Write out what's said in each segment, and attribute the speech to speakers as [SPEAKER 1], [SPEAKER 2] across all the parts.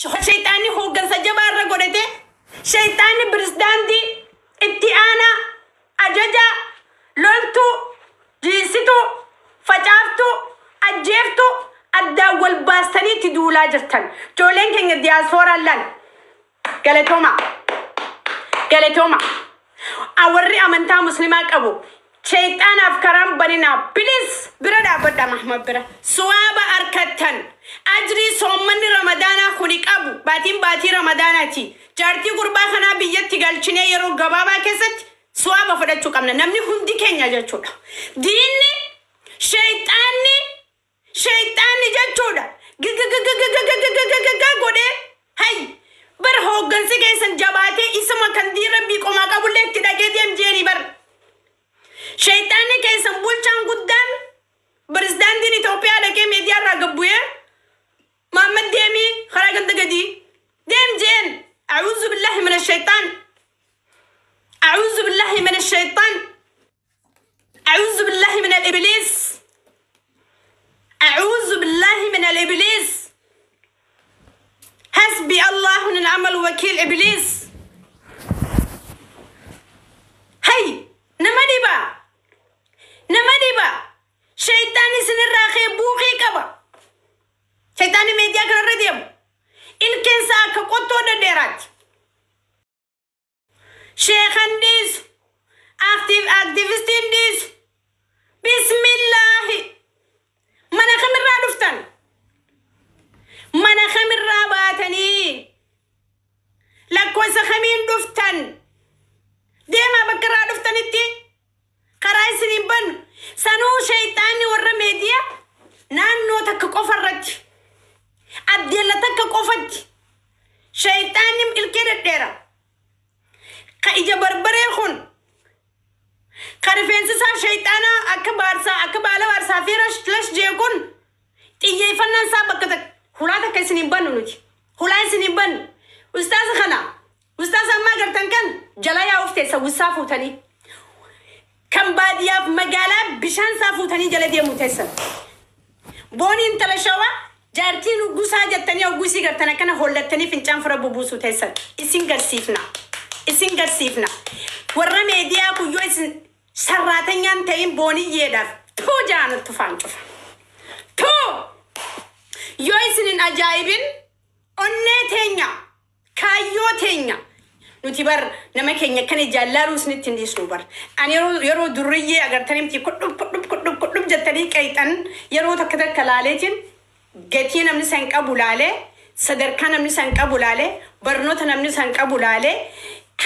[SPEAKER 1] Shayxaanni hooggansa jabaa irra godhate, shayxaanni pirezidaantii, itti aanaa, ajajaa, loltuu, jiisituu, facaaftuu, ajjeeftuu addaan wal baastanii itti duulaa jirtan. Ijoolleen keenya diyaaspooraan laal. Galatooma. Galatooma. Warri amantaa muslimaa qabu shayxaanaaf karaan baninaa, please, bira dhaabbadha Mahmad bira. Suwaaba arkattan. Ajrii soommanni Ramadaanaa kuni qabu, baatiin baatii Ramadaanaati. Jaartii gurbaa kanaa biyyatti galchinee yeroo gabaabaa keessatti suwaaba fudhachuu qabna. Namni hundi keenya jechuudha. Diinni shayxaanni, shayxaanni jechuudha. Gigigigigigigigigigigigig godhee hay bara hooggansi keessan jabaatee isuma kan diin Rabbii qomaa qabullee itti dhaqee deem jeeni bar. Shayxaanni keessan bulchaan guddaan pirezidaantiin Itoophiyaa dhaqee miidiyaa irraa gabbu'ee Mahammad deemii karaa ganda gadii deem jeen. أعوذ بالله من الشيطان، أعوذ بالله من الشيطان، أعوذ بالله من الإبليس، أعوذ بالله من الإبليس، حسبي الله ونعم الوكيل إبليس. هاي nama dhiba, nama dhiba. Shayxaanni isinirraa kee buuqii qaba. Shayxaanni miidiyaa kanarra deemu ilkeensa akka qottoo dhedheeraati. Sheekan dhiisu, aktivistiin dhiisu. Bismillaahi, mana kamirraa dhuftan? Mana kamirraa baatanii? Lakkoofsa kamiin dhuftan? Deemaa bakka irraa dhuftanitti, karaa isiniin bannu. Sanuu shayxaanni warra meediyaa naannoo takka qofa irratti, addeella takka qofatti, shayxaanni ilkee dhedheera ka ija barbaree kun, ka rifeensi isaa shayxaanaa akka baarsaa, akka baala baarsaa fi lash jee kun, xiyyeeffannaan isaa bakka takka hulaa takka isiniin bannu. Nuti hulaa isiniin bannu. Ustaasa kana, ustaasa ammaa gartan kan jala yaa'uuf teessa wusaa fuutanii, kan baadiyyaaf magaalaa bishaan isaa fuutanii jala deemu teessan. Booni intala shawaa jaartiin gusaa jettanii hogguu gartan akkana hollattanii fincaan fura bubuusuu teessan. Isin garsiifna. Isin garsiifna. Warra meediyaa kun yoo isin sarraatanyaan ta'in booniyyeedhaaf tuu jaanuttu faan cufa. Tuu! Yoo isin hin ajaa'ibin, onnee teenya, kaayyoo teenya, nuti bar nama keenya akkana jaallaaluu isinitti hin dhiisnu bar. Ani yeroo durriyyee agartanii miti kudhub kudhub kudhub kudhub jettanii qeexan, yeroo takka takka laaleetiin gatii namni san qabu laalee, sadarkaa namni san qabu laalee, barnoota namni san qabu laalee,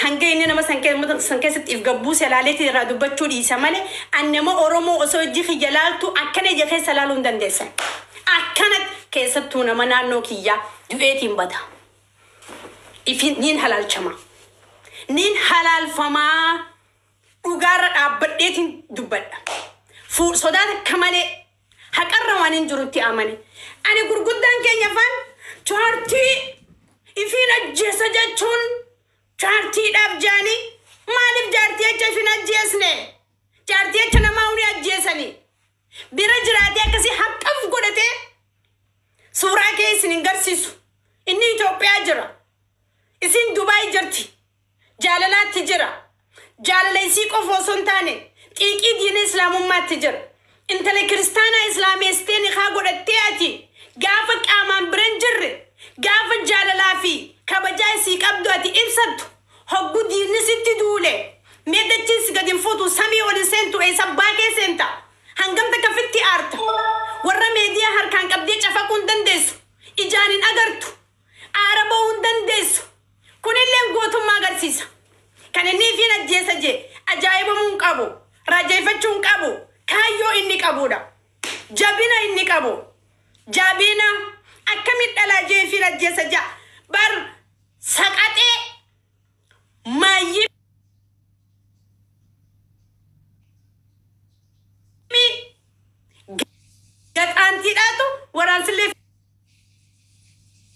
[SPEAKER 1] hanga inni nama san keessatti if gabbuuse laaleetiin irraa dubbachuu dhiisa malee, an nama Oromoo osoo ijji kiyya laaltu akkana ija keessa laaluu hin dandeessan. Akkana keessattuu nama naannoo kiyyaa du'eetiin bata. Ifin niin halaalchama. Niin halaalfamaa, dhugaarra dhaabbadheetiin dubbadha. Sodaa takka malee haqarra waan hin jirutti amane. Ani gurguddaan keenya afaan jaartii ifiin ajjeesa jechuun jaartiidhaaf jaanii, maaliif jaartii jecha ifiin ajjeesne? Jaartii jecha namaa huni ajjeesanii. Bira jiraatee akkasii haqqaf godhatee suuraa kee isin hin garsiisu. Inni Itoophiyaa jira. Isin Dubaay jirti. Jaalalaatti jira. Jaalala isii qofa osoo hin taane xiiqii diina islaamummaatti jira. Intala kiristaanaa islaameessitee nikaa godhattee, ati gaafa qaamaan bira hin jirre, gaafa jaalalaa fi kabajaa isii qabdu ati ibsattu, hoggu diinni sitti duule meeddachiis gadi hin fuutu, samii ol hin seentu, eessa abbaa kee seenta? Hangam takka fitti aarta? Warra meediyaa harkaan qabdee cafaquu hin dandeessu, ijaan hin agartu, aara ba'uu hin dandeessu. Kunillee gootummaa agarsiisa. Kan inni ifiin ajjeesa jee ajaa'ibamuu hin qabu, raajeffachuu hin qabu. Kaayyoo inni qabudha, jabina inni qabu, jabina akkamitti dhalaa jee ifiin ajjeesa jaa bar saqaxee maayyii gaxaantiidhaatu waraansillee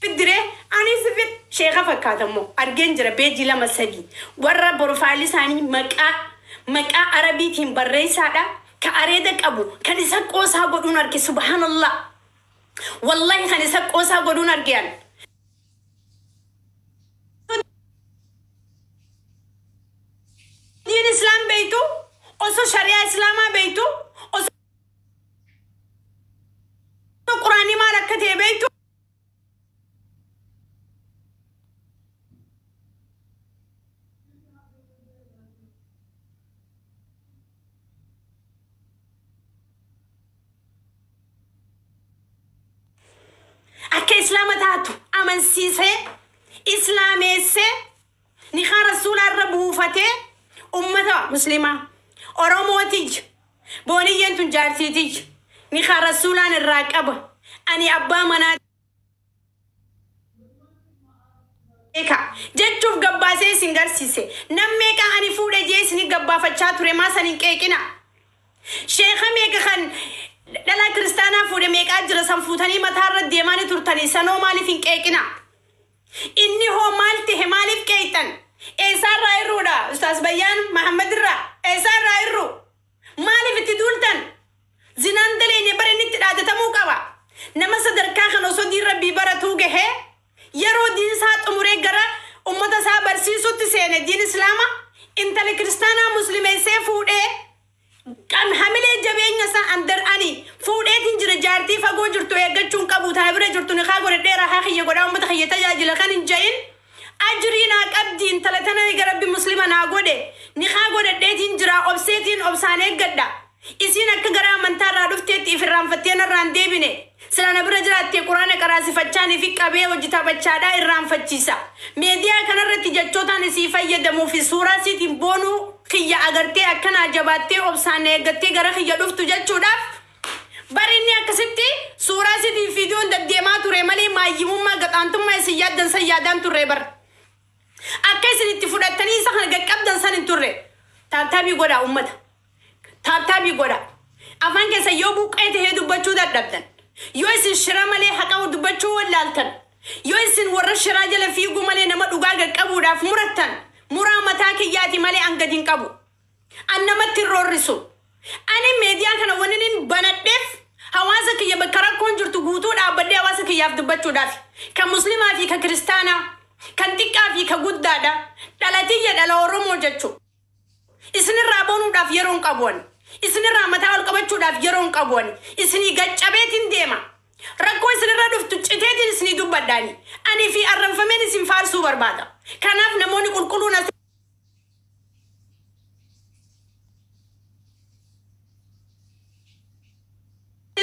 [SPEAKER 1] fiddiree anis fit sheeka fakkaata immoo argeen jira. Beejii lama sadii warra profaayilii isaanii maqaa Arabiitiin barreessaadha ka areeda qabu kan isa qoosaa godhuun arge. Subhaanallah, wallahi kan isa qoosaa godhuun arge an. Diin islaam beeytu, osoo shari'aa islaamaa beeytu, osoo quraanii maal akka ta'e beeytu, akka islaama taatu amansiisee, islaameessee, nikaa rasuulaa irra buufatee, ummata muslimaa Oromootiyya, Booniyyeen tun jaarsiitiyya, nikaa rasuulaan irraa qaba, ani abbaa manaa beeka jechuuf gabbaasee isin garsiise. Nam meeqa ani fuudhe jee isin gabbaafachaa ture, maa san hin qeeqina? Sheeka meeqa kan dhala kiristaanaa fuudhe meeqaa jira, san fuutanii mataarra deemaanii turtanii, sanoo maaliif hin qeeqina? Inni hoo maal tahe? Maaliif qeeyxan? Eessaarraa irruudha? Ustaas Bayyaan Mahammad irraa eessaarraa irru? Maaliif itti duultan? Zinaan daleene bara inni itti dhaadatamuu qaba. Nama sadarkaa kan osoo diin rabbii baratuu gahee, yeroo diin isaa xumuree gara ummata isaa barsiisutti seene, diin islaama intala kiristaanaa muslimeessee fuudhee, kan hamilee jabeenya isaa andar ani fuudheetiin jira, jaartii fagoo jirtu eeggachuun qabu, tana bira jirtu nikaa godhadhee rahaa kiyya godhaa ummata kiyya tajaajila kan hin jahin, ajrii naa qabdi intala tana, eega rabbi muslima naa godhe nikaa godhadheetiin jira, obseetiin obsaan eeggadha. Isiin akka gara amantaa irraa dhufteetti if irraanfattee narraan deebine. Sila na bira jiraattee quraana qaraasifachaanii fi qabee hojii taphachaadhaa irraanfachiisa. Meediyaa kanarratti jechootaan isii fayyadamuu fi suuraa isiitiin boonuu kiyya agartee akkanaa jabaattee obsaan eeggattee gara kiyya dhuftu jechuudhaaf bari inni akkasitti suuraa isiitiin fiidiyoon deddeemaa ture malee, maayyimummaa gaxaantummaa isin yaaddan san yaadaan turre bar. Akka isin itti fudhattanii isa kana qaqqabdan san hin turre. Tap tapii godhaa, ummata. Tap tapii godhaa. Afaan keessa yoo buqqee tahee dubbachuu dadhabdan, yoo isin shira malee haqa dubbachuu wallaaltan, yoo isin warra shiraa jala fiiguu malee nama dhugaa qaqqabuudhaaf murattan, muraa mataa kiyyaati malee an gadi hin qabu. An namatti hin roorrisu. Ani meediyaa kana wanni inni banadheef hawaasa kiyya bakka rakkoon jirtu guutuu dhaabbadhee hawaasa kiyyaaf dubbachuudhaaf. Kan muslimaa fi kan kiristaanaa, kan xiqqaa fi kan guddaadha. Dhalatiyya dhala Oromoo jechuudha. Isinirraa boonuudhaaf yeroo hin qabu ani. Isinirraa mataa ol qabachuudhaaf yeroo hin qabu ani. Isinii gaccabeetiin deema. Rakkoo isinirra dhuftu citeetiin isinii dubbadhaani. Ani fi arranfameen isin faarsuu barbaada. Kanaaf namoonni qulqulluun as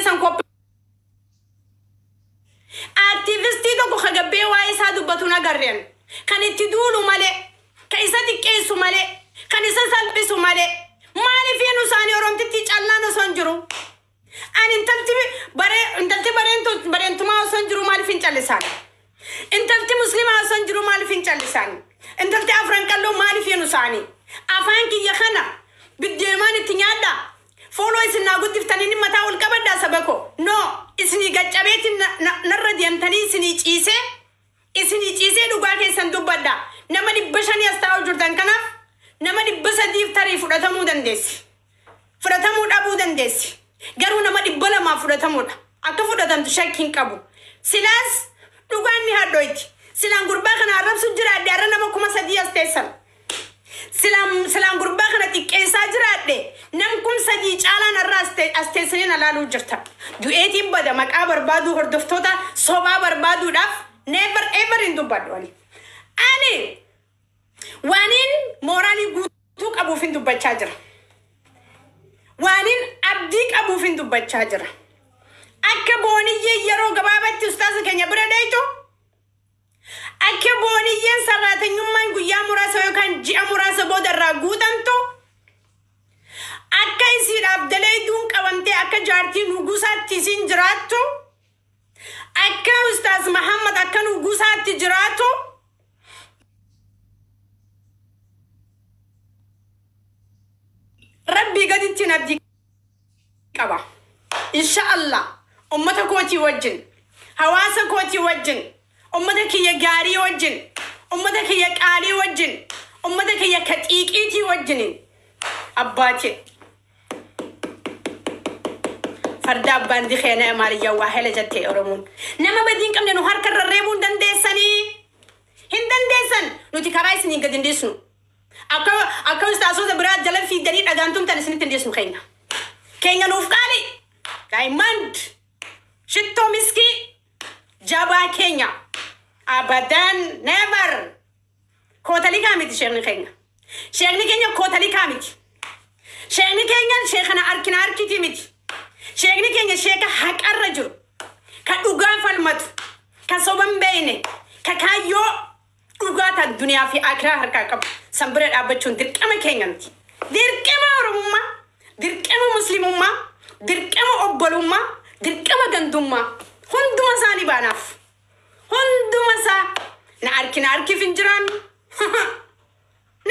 [SPEAKER 1] san koppii aktiivistii tokko ka gabbee waa'ee isaa dubbatu nagarreen, kan itti duulu malee, kan isa xiqqeessu malee, kan isa salphisu malee. Maaliif nu isaanii oromtitti callaan osoo hin jiru? Ani intalti baree intalti bareentu bareentumaa osoo hin jiru maaliif hin callisaan? Intalti muslimaa osoo hin jiru maaliif hin callisaan? Intalti afran qalloo maaliif hin isaanii? Afaan kiyya kana biddeenumaan itti nyaadhaa. Fooloo isin naa guddiftanii ni mataa ol qabadhaa, saba koo? No, isinii gaccabeetiin narra deemtanii isinii ciisee, isinii ciisee dhugaa keessan dubbadha. Nama 500 as taa'u jirtan kanaaf nama 300f tarii fudhatamuu dandeessi. Fudhatamuu dhabuu dandeessi. Garuu nama 200f fudhatamuudha. Akka fudhatamtu shakki hin qabu. Silaas dhugaan ni hadhooyti. Silaan gurbaa kana arrabsu jiraadhe, har'a nama 3000 as teessan. Silaan gurbaa kana xiqqeessaa jiraadhe, nam 3000 caalaan har'a as teessanii na laaluu jirtan. Du'eetiin bada maqaa barbaaduu, hordoftoota sobaa barbaaduudhaaf never ever hin dubbadhu ani. Ani waaniin mooraalii guutuu qabuuf hin dubbachaa jira. Waaniin abdii qabuuf hin dubbachaa jira. Akka booniyyee yeroo gabaabatti ustaaza keenya bira dheeytu, akka booniyyeen sarraatanyummaan guyyaa muraasa yookaan ji'a muraasa booda irraa guutamtu, akka isiidhaaf daleeyduun qabamtee akka jaartii nugusaatti isiin jiraattu, akka ustaaz Mahammad akka nugusaatti jiraatu rabbii gaditti abdii qaba. Insha Allah ummata kootii wajjin, hawaasa kootii wajjin, ummata kiyya gaarii wajjin, ummata kiyya qaalii wajjin, ummata kiyya ka xiiqiitii wajjinin abbaatiin. Farda abbaan dikeena maariyyaa waa hela jettee Oromoon. Nama badii hin qabne nu harka irra reebuu hin dandeessanii. Hin dandeessan, nuti karaa isinii gadi hin dhiisnu. Akka ustaasota biraa jala fiigdanii dhagaan tumtan isinitti hin dhiyeessinu keenya. Keenya nuuf qaali. Diamond. Shittoo miskii. Jabaa keenya. Abadan never. Kootalikaa miti sheekni keenya. Sheekni keenya kootalikaa miti. Sheekni keenya sheekana harkina harkiti miti. Sheekni keenya sheeka haqarra jiru. Ka dhugaa falmatu. Ka soba hin beekne. Ka kaayyoo dhugaa tan duniyaa fi akiraa harkaa qabu. San bira dhaabbachuun dirqama keenya miti. Dirqama Oromummaa, dirqama Muslimummaa, dirqama obbolummaa, dirqama gandummaa. Hunduma isaanii baanaaf. Hunduma isaa na harkina harkiif hin jiraannu.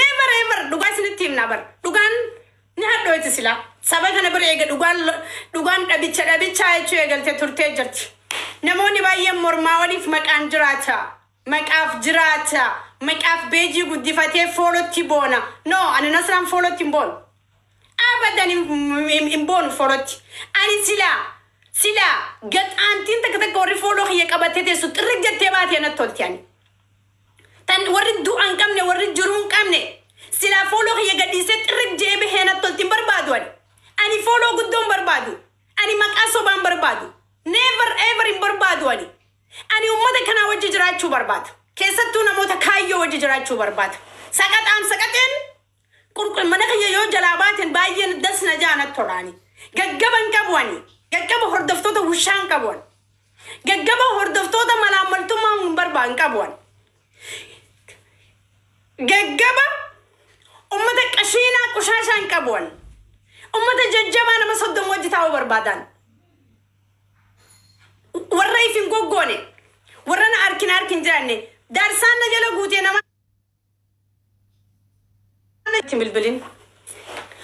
[SPEAKER 1] Never ever dhugaa isinitti himna bara. Dhugaan ni hadhooyti silaa. Saba kana bira eega dhugaan dhabicha dhabichaa jechuu eegaltee turtee jirti. Namoonni baay'een mormaa waliif maqaan jiraata. Maqaaf jiraata. Maqaaf beejii guddifatee foolotti boona. No, ani Nasraan foolotti hin boonu. Abadan hin boonu foolotti. Ani silaa gaxaantiin takka takka warri fooloo kiyya qabattee teessu xirri jettee baatee natti tolti ani. Tan warri du'a hin qabne, warri jiruu hin qabne, silaa fooloo kiyya gadhiisee xirri jee bahee natti tolti hin barbaadu ani. Ani fooloo guddoo hin barbaadu. Ani maqaa sobaa hin barbaadu. Never ever hin barbaadu ani. Ani uummata kanaa wajji jiraachuu barbaada. Keessattuu namoota kaayyoo wajji jiraachuu barbaada. Saqaxaan saqaxeen qulqull mana kiyya yoo jalaa baateen baay'een das na jaa natti tolaani. Gaggaba hin qabu ani. Gaggaba hordoftoota wushaa hin qabu ani. Gaggaba hordoftoota malaammaltummaa hin barbaadu hin qabu ani. Gaggaba uummata qashiinaa qushaashaa hin qabu ani. Uummata jajjabaa nama 30 wajji taa'uu barbaadan. Warra if hin goggoone, warra na harkina harkin jiraanne, darsaan na jala guutee nama itti bilbilin.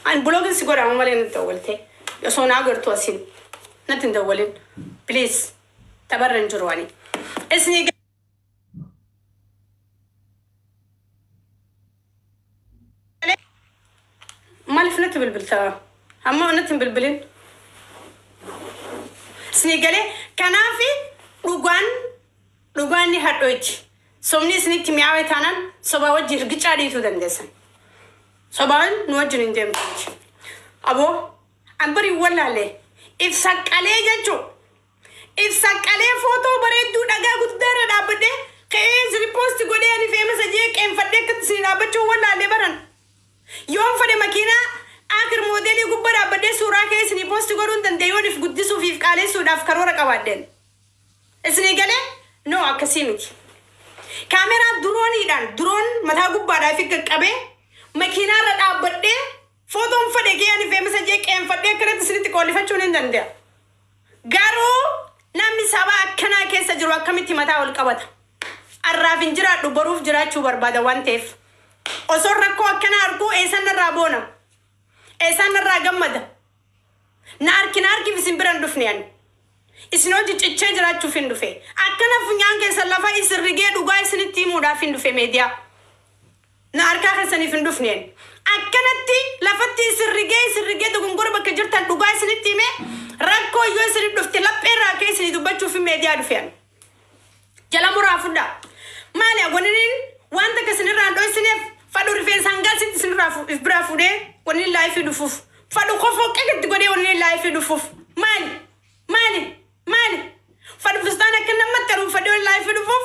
[SPEAKER 1] Ani block si godhama malee natti dawwalte. Osoo naa agartu asiin natti hin dawwalin. Please, tabarra hin jiru ani. Isinii galee maaliif natti bilbilta? Amma natti hin bilbilin. Isinii galee kanaafi dhugaan ni hadhooyti. Sobni isinitti mi'aawe taanaan sobaa wajji hirgicaa dhiituu dandeessan. Sobaan nu wajjin hin deemtu. Aboo an bari wallaalee ibsa qalee jechuu. Ibsa qalee footoo bareedduu dhagaa guddaa irra dhaabbadhee ka'ee isin post godhee ani feemasa jee qeenfadhee akkatti isin dhaabbachuu wallaalee baran. Yoon fedhe makiinaa akir moodeelii gubbaa dhaabbadhee suuraa ka'ee isin post godhuu hin danda'e yoon if guddisuuf if qaaleessuudhaaf karoora qabaadheen. Isinii galee no akkasii miti. Kaameraa durooniidhaan duroon mataa gubbaadhaa fi qaqqabee makiinaa irra dhaabbadhee footoon fedhe ka'ee ani feemasa jee qeenfadhee akkanatti isinitti qollifachuun hin danda'a. Garuu namni saba akkanaa keessa jiru akkamitti mataa ol qabata? Arraaf hin jiraadhu, boruuf jiraachuu barbaada waan ta'eef. Osoo rakkoo akkanaa arguu eessan narraa boona? Eessan narraa gammada? Na harkina harkiif isin bira hin dhufne ani. Isin hojii cichee jiraachuuf hin dhufe. Akkana funyaan keessan lafa isin rigee dhugaa isinitti himuudhaaf hin dhufe meediyaa. Na harkaa keessaniif hin dhufne ani. Akkanatti lafatti isin rigee dogongora bakka jirtan dhugaa isinitti hime rakkoo yoo isin dhufte lapheerraa ka'ee isinii dubbachuuf meediyaa dhufe ani. Jala muraa fudhaa. Maali wanni waan takka isinirraa hin dho'isineef fadhu rifeensa hangaa sitti isinirraa if biraa fuudhee wanni live dhufuuf. Fadhu kofoo qaqatti godhee wanni live dhufuuf. Maali? Maali? Maali? Fadhu fustaan akka namatti aruunfadhee wanni live dhufuuf.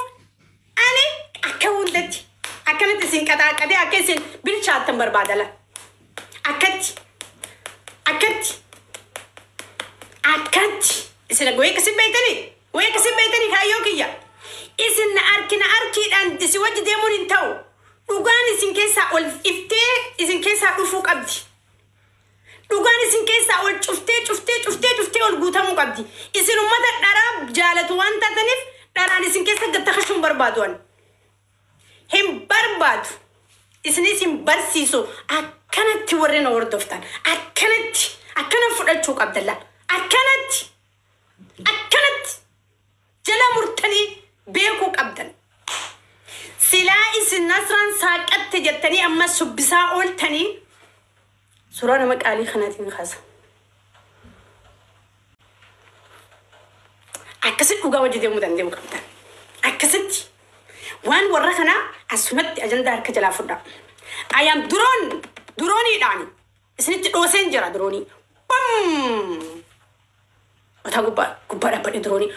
[SPEAKER 1] Ani akka hundatti akkanatti isin qaxaaqatee akka isin bilchaattan barbaadala. Akkatti. Akkatti. Akkatti. Isin wayii akkasii beektanii? Wayii akkasii beektanii kaayyoo kiyya? Isin na harkina harkiidhaan isin wajji deemuun hin ta'u. Dhugaan isin keessaa ol iftee isin keessaa dhufuu qabdi. Dhugaan isin keessaa ol cuftee cuftee cuftee cuftee ol guutamuu qabdi. Isin uummata dharaa jaalatu waan taataniif dharaan isin keessa gattakashuu hin barbaadu ani. Hin barbaadu. Isinis hin barsiisu. Akkanatti warri na hordoftan. Akkanatti. Akkana fudhachuu qabdalla. Akkanatti. Akkanatti. Jala murtanii beekuu qabdan. Silaa isin Nasraan saaqatte jettanii amma shubbisaa ooltanii suuraa nama qaalii kanaatiin kaasa. Akkasitti dhugaa wajji deemuu danda'uu qabdan. Akkasitti waan warra kanaa asumatti ajandaa harka jalaa fudhaa. I am drone. Drooniidhaan isinitti dhooseen jira diroonii. Bam! Mataa gubbaa gubbaa dhaabbadhe diroonii.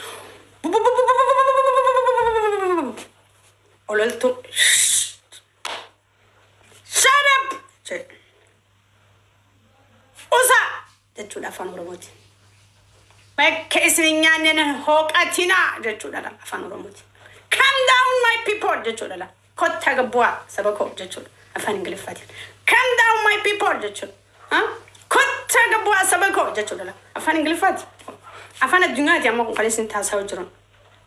[SPEAKER 1] Ololtu. Shut up! Jedhe. Usa! Jechuudha afaan Oromooti. Bakka isin hin nyaanne hooqatinaa jechuudha afaan Oromooti. Calm down, my people, jechuudha. Kottaa gabbu'aa saba koo jechuudha afaan Ingiliffaatiin. Calm down, my people, jechuudha. Kottaa gabbu'aa saba koo jechuudha afaan Ingiliffaati. Afaan addunyaati amma kun kan isin taasisaa jiran.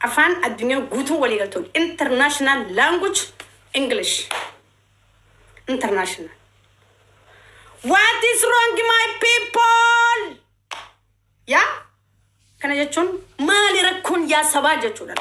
[SPEAKER 1] Afaan addunyaa guutuu walii galtuun international language English. International. What is wrong, my people? Yaa? Kana jechuun maali rakkoon yaa sabaa jechuudha.